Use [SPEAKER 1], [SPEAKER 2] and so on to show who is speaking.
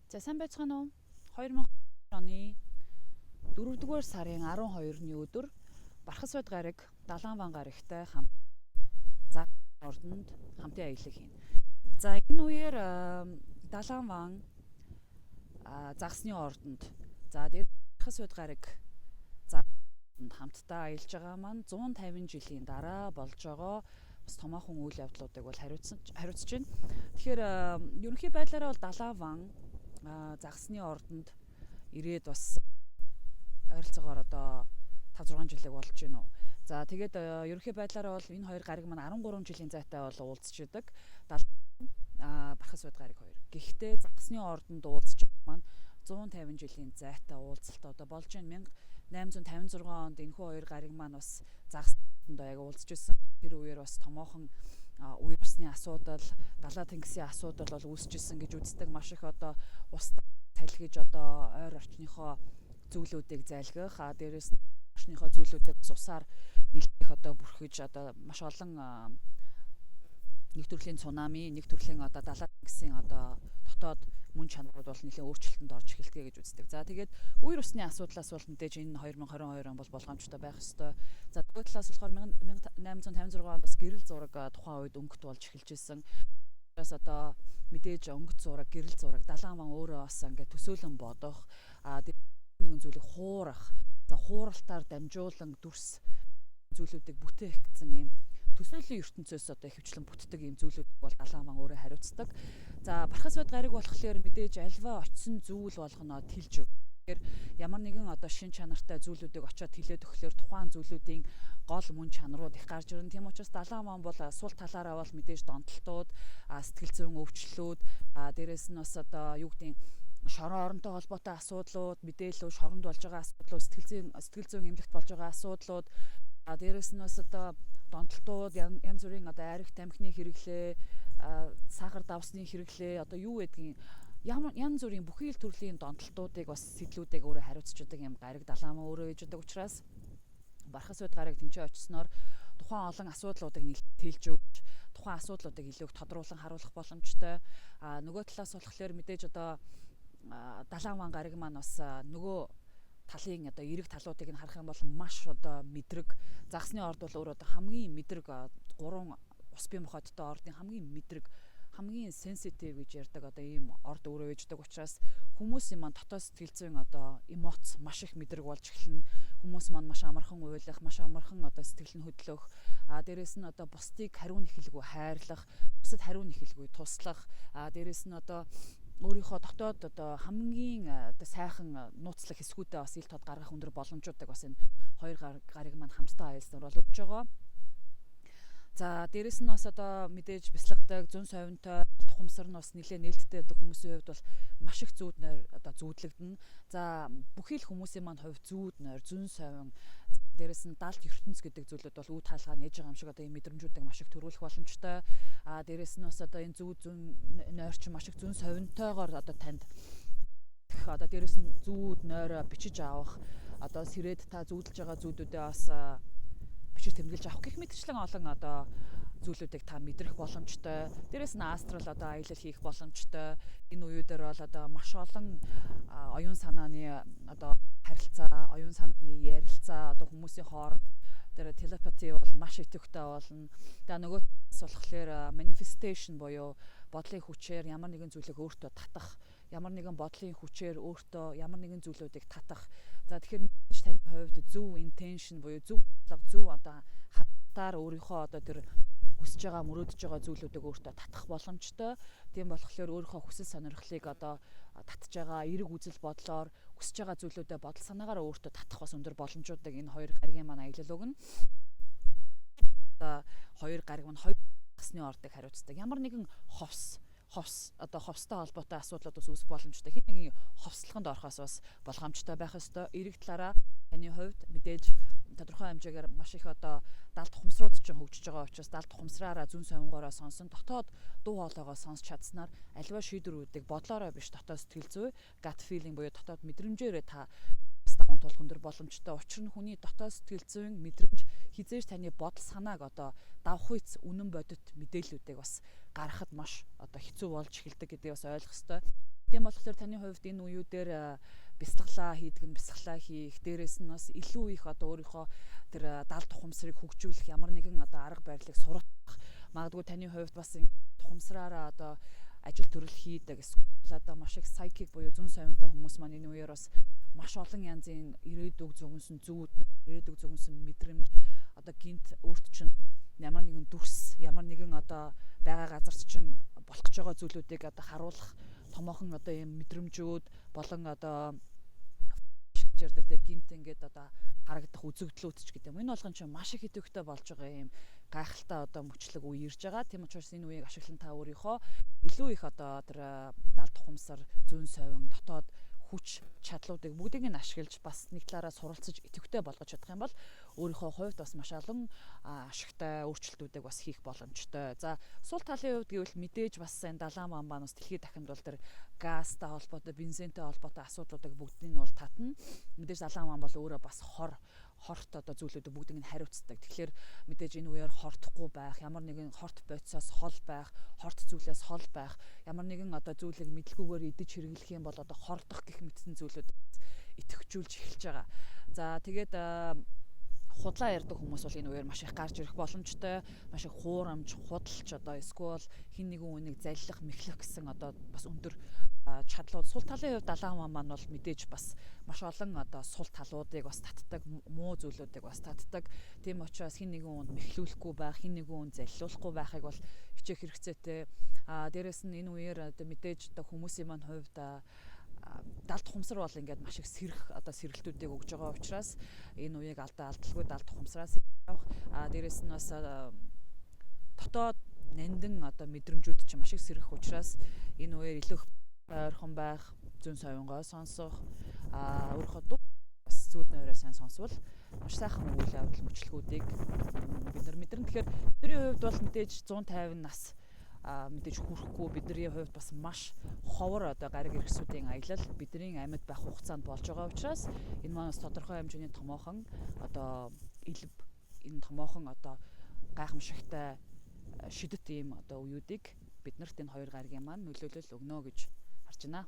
[SPEAKER 1] За, сайн байцгаана уу? 2000 оны 4-р сарын 12-ны өдөр Бархасбад гараг Далаан ван гарагтай хамт загас ордонд хамтын аялал хийнэ. За, энэ үеэр Далаан ван загасны ордонд, за, дээр Бархасбад гараг загас хамтдаа аялж байгаа маань 150 жилийн дараа болж байгаа бас томоохон үйл явдлуудыг бол хариуцж байна. Тэгэхээр ерөнхий байдлаараа бол Далаан ван загасны ордонд ирээд бас ойролцоогоор одоо 5 6 жилиг болж байна уу. За, тэгээд ерөнхий байдлаараа бол энэ хоёр гариг маань 13 жилийн зайтай бол уулзч идэг. Бархасбад гариг хоёр. Гэхдээ загасны ордонд уулзч маань 150 жилийн зайтай уулзалт одоо болж байна. 1856 онд энэхүү хоёр гариг маань бас загас ордонд яг уулзч ирсэн. Тэр үеэр бас томоохон үер усны асуудал, далай тэнгисийн асуудал бол үүсэж исэн гэж үздэг. Маш их одоо ус салгиж одоо ойр орчныхоо зүйлүүдийг залгих, а дээрэс нь орчныхоо зүйлүүдийг бас усаар нэлээх одоо бүрхэж, одоо маш олон нэг төрлийн цунами, нэг төрлийн одоо далай тэнгисийн одоо дотоод мөн чанарууд бол нэлээд өөрчлөлтөнд орж эхэлдэг гэж үздэг. За, тэгээд үер усны асуудлаас бол мэдээж энэ 2022 он бол болгоомжтой байх ёстой. За, нөгөө талаас болохоор 1856 онд бас гэрэл зураг тухайн үед өнгөт болж эхэлж исэн. Бас одоо мэдээж өнгөт зураг, гэрэл зураг, Далаан ван өөрөө бас ингээд төсөөлөн бодох, а нэгэн зүйлийг хуурах, за, хууралтаар дамжуулан дүрс зүйлүүдийг бүтээх гэсэн ийм төсөөллийн ертөнцөөс одоо ихэвчлэн бүтдэг ийм зүйлүүд бол Далаан ван өөрөө хариуцдаг. За, Бархасбад гариг болохоор мэдээж альва очисон зүйл болгоно тэлж өг. Тэгэхээр ямар нэгэн одоо шин чанартай зүйлүүдийг очиод тэлээд өгөхлөөр тухайн зүйлүүдийн гол мөн чанарууд их гарч ирнэ. Тийм учраас Далаан ван бол сул талаараа бол мэдээж донтолтууд, сэтгэл зүйн өвчлөлүүд, дээрэс нь бас одоо юу гэдгийг шорон оронтой холбоотой асуудлууд, мэдээлэл шоронд болж байгаа асуудлууд, сэтгэл зүйн эмнэлэгт болж байгаа асуудлууд, дээрэс нь бас одоо донтолтууд, янз бүрийн одоо арх тамхины хэрэглээ, сахар давсны хэрэглээ, одоо юу гэдгийг янз бүрийн бүхий л төрлийн донтолтуудыг бас сэдлүүдийг өөрөө хариуцж идэг юм гариг Далаан ван өөрөө ээж идэг учраас Бархасбад гараг тэнцээ очисноор тухайн олон асуудлуудыг тэлж өгч, тухайн асуудлуудыг илүү их тодруулан харуулах боломжтой. А нөгөө талаас болохоор мэдээж одоо Далаан ван гариг маань бас нөгөө талын одоо эерэг талуудыг нь харах юм бол маш одоо мэдрэг. Загасны орд бол өөр одоо хамгийн мэдрэг, гурван ус бие махбодтой ордын хамгийн мэдрэг, хамгийн sensitive гэж ярьдаг одоо ийм орд өөрөө ээждэг учраас хүмүүсийн маань дотоод сэтгэл зүйн одоо эмоц маш их мэдрэг болж эхэлнэ. Хүмүүс маань маш амархан уйлах, маш амархан одоо сэтгэл нь хөдлөх, а дээрэс нь одоо бусдыг хариу нэхэлгүй хайрлах, бусдад хариу нэхэлгүй туслах, а дээрэс нь одоо өөрийнхөө дотоод одоо хамгийн одоо сайхан нууцлах хэсгүүдээ бас ил тод гаргах өндөр боломжуудыг бас энэ хоёр гариг маань хамтдаа аялснаар бол өгж байгаа. За, дээрэс нь бас одоо мэдээж бясалгадаг, зөн совинтой, тухамсар нь бас нэлээд нээлттэй байдаг хүмүүсийн хувьд бол маш их зүүд нойр одоо зүүдлэгдэнэ. За, бүхий л хүмүүсийн маань хувьд зүүд нойр, зөн совин, дээрэс нь далд ертөнц гэдэг зүйлүүд бол үе таалгаа нээж байгаа юм шиг одоо ийм мэдрэмжүүдийг маш их төрүүлэх боломжтой. А дээрэс нь бас одоо энэ зүүд зүүн нойр чинь маш их зөн совинтойгоор одоо танд одоо дээрэс нь зүүд нойроо бичиж авах, одоо сэрээд та зүүдэлж байгаа зүүдүүдээ бас бичиж тэмдэглэж авах гэх мэтчлэн олон одоо зүйлүүдийг та мэдрэх боломжтой. Дээрээс нь астрал одоо аялал хийх боломжтой. Энэ үеүүдээр бол одоо маш олон оюун санааны одоо харилцаа, оюун санааны ярилцаа, одоо хүмүүсийн хооронд тэр телепати бол маш идэвхтэй болно. Тэгээ нөгөө болохоор manifestation буюу бодлын хүчээр ямар нэгэн зүйлийг өөртөө татах, ямар нэгэн бодлын хүчээр өөртөө ямар нэгэн зүйлүүдийг татах. За, тэгэхээр таны хувьд зөв intention буюу зөв бодлого, зөв одоо хандалтаар өөрийнхөө одоо тэр хүсэж байгаа, мөрөөдөж байгаа зүйлүүдийг өөртөө татах боломжтой. Тийм болохоор өөрийнхөө хүсэл сонирхлыг одоо татж байгаа эерэг үзэл бодлоор хүсэж байгаа зүйлүүдээ бодол санаагаараа өөртөө татах бас өндөр боломжуудыг энэ хоёр гаригийн маань аялал өгнө. Одоо хоёр гариг маань хоёр загасны ордыг хариуцдаг. Ямар нэгэн ховс одоо ховстой холбоотой асуудлууд бас үүсэх боломжтой. Хэд нэгэн ховслохонд орохоос бас болгоомжтой байх ёстой. Эерэг талаараа таны хувьд мэдээж тодорхой хэмжээгээр маш их одоо далд ухамсрууд чинь хөгжиж байгаа учраас далд ухамсраараа зөн совингоороо сонсон, дотоод дуу хоолойгоо сонсч чадсанаар альва шийдвэрүүдийг бодлоороо биш, дотоод сэтгэл зүй, gut feeling буюу дотоод мэдрэмжээрээ та даван туулах өндөр боломжтой. Учир нь хүний дотоод сэтгэл зүйн мэдрэмж хэзээ ч таны бодол санааг одоо давхуйц үнэн бодит мэдээллүүдийг бас гаргахад маш одоо хэцүү болж эхэлдэг гэдгийг бас ойлгох ёстой. Тийм болохоор таны хувьд энэ үеүүдээр бясалгалаа хийдэг нь бясалгалаа хийх, дээрээс нь бас илүү их одоо өөрийнхөө тэр дал тухамсрыг хөгжүүлэх ямар нэгэн одоо арга барилыг сурах, магадгүй таны хувьд бас тухамсраараа одоо ажил төрөл хийдэг, эсвэл одоо маш их psychic буюу зөн совинтой хүмүүс маань энэ үеэр бас маш олон янзын ирээдүг зүгэнсэн зүүд, ирээдүг зүгэнсэн мэдрэмж, одоо гинт өөрт чинь ямар нэгэн дүрс, ямар нэгэн одоо байгаа газарт чинь болох гэж байгаа зүйлүүдийг одоо харуулах томоохон одоо юм мэдрэмжүүд болон одоо ярьдаг те, гинт ингээд одоо харагдах үзэгдлүүд ч гэдэг юм. Энэ болгон чинь маш их идэвхтэй болж байгаа юм гайхалтай одоо мөчлөг үе ирж байгаа. Тийм учраас энэ үеийг ашиглан та өөрийнхөө илүү их одоо тэр дал тухамсар, зүүн совин, дотоод хүч чадлуудыг бүгдийг нь ашиглаж бас нэг талаараа суралцаж идэвхтэй болгож чадах юм бол өөрийнхөө хувьд бас маш олон ашигтай өөрчлөлтүүдийг бас хийх боломжтой. За, сул талын хувьд гэвэл мэдээж бас энэ далайн бамбаа бас дэлхийд дахинд бол тэр газтай холбоотой, бензинтэй холбоотой асуудлуудыг бүгдийг нь бол татна. Мэдээж далайн бам бол өөрөө бас хор хорт одоо зүйлүүдийг бүгдийг нь хариуцдаг. Тэгэхээр мэдээж энэ үеэр хортохгүй байх, ямар нэгэн хорт бодисоос хол байх, хорт зүйлээс хол байх, ямар нэгэн одоо зүйлийг мэдлгүйгээр идэж хэрэглэх юм бол одоо хордох гэх мэтсэн зүйлүүд идэвхжүүлж эхэлж байгаа. За, тэгээд худлаа ярьдаг хүмүүс бол энэ үеэр маш их гарч ирэх боломжтой, маш их хуурамч, худалч одоо эсвэл хин нэгэн үнийг заллих, мэхлэх гэсэн одоо бас өндөр чадлууд. Сул талын хувьд далайн хаан маань бол мэдээж бас маш олон одоо сул талуудыг бас татдаг, муу зүйлүүдийг бас татдаг. Тийм учраас хин нэгэн хүнд мэхлүүлэхгүй байх, хин нэгэн хүнд заллуулахгүй байхыг бол хичээх хэрэгцээтэй. А дээрэс нь энэ үеэр одоо мэдээж одоо хүмүүсийн маань хувьд дал тухамсар бол ингээд маш их сэрэх одоо сэргэлтүүдийг өгж байгаа учраас энэ үеийг алдаа алдалгүй дал тухамсараас явах. А дээрэс нь бас дотоод нандин одоо мэдрэмжүүд чинь маш их сэрэх учраас энэ үеэр илүү ойрхон байх, зүүн совингоо сонсох, а өөрийнхөө дуу бас зүүд нойроо сайн сонсвол маш сайхан үйл явдал мөчлгүүдийг бид нар мэдэрнэ. Тэгэхээр бидний хувьд бол мэдээж 150 нас мэдээж хүрэхгүй, бидний хувьд бас маш ховор одоо гариг эргэсүүдийн аялал бидний амьд байх хугацаанд болж байгаа учраас энэ маань бас тодорхой хэмжээний томоохон одоо элб, энэ томоохон одоо гайхамшигтай шидэт ийм одоо үеүүдийг биднэрт энэ хоёр гаригийн маань нөлөөлөл өгнө гэж харж байна.